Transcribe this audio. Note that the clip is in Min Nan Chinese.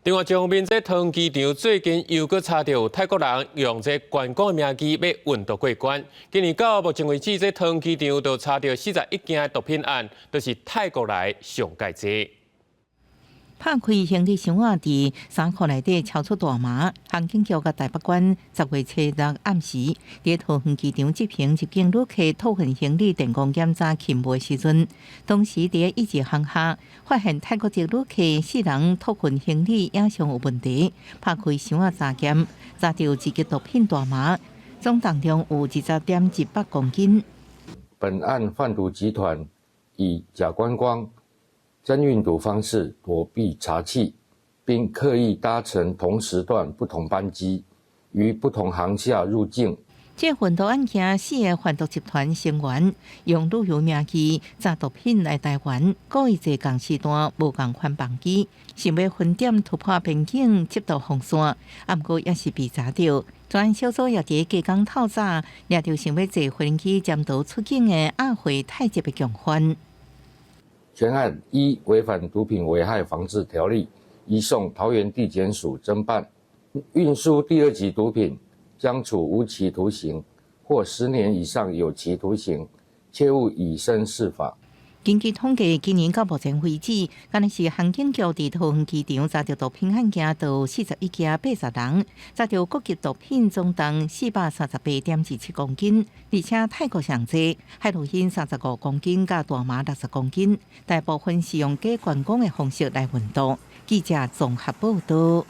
另外一方面，這桃園機場最近又閣查著泰國人用這觀光的名義欲運毒過關。今年到目前為止，這桃園機場就查著41件毒品案，都是泰國來上蓋濟。拍開行李箱仔，佇衫褲內底抄出大麻。航警局佮台北關10月初六暗時，佇桃園機場執行入境旅客託運行李電光檢查勤務的時陣，當時佇一字航廈發現泰國籍旅客四人託運行李影像有問題，拍開箱仔查驗，查著一級毒品大麻，總重量有20.18公斤。本案販毒集團以假觀光、真運毒方式躲避查緝，並刻意搭乘同時段不同班機，於不同航廈入境。這運毒案件，四个販毒集團成員用旅遊名義詐毒品來台灣，故意坐仝時段無仝款班機，想欲分點突破邊境緝毒防線，毋過也是被查著。專案小組也佇隔工透早，掠著想欲坐飛機潛逃出境的亞裔泰籍的共犯。全案依違反毒品危害防制條例，移送桃園地檢署偵辦。運輸第二級毒品，將處無期徒刑或10年以上有期徒刑，切勿以身試法。根據統計，今年到目前為止，敢若是航警局佇桃園機場查著毒品案件，就41件80人，查著各級毒品總重438.27公斤，而且泰國上濟，海洛因35公斤，佮大麻60公斤，大部分是用假觀光的方式來運毒。記者綜合報道。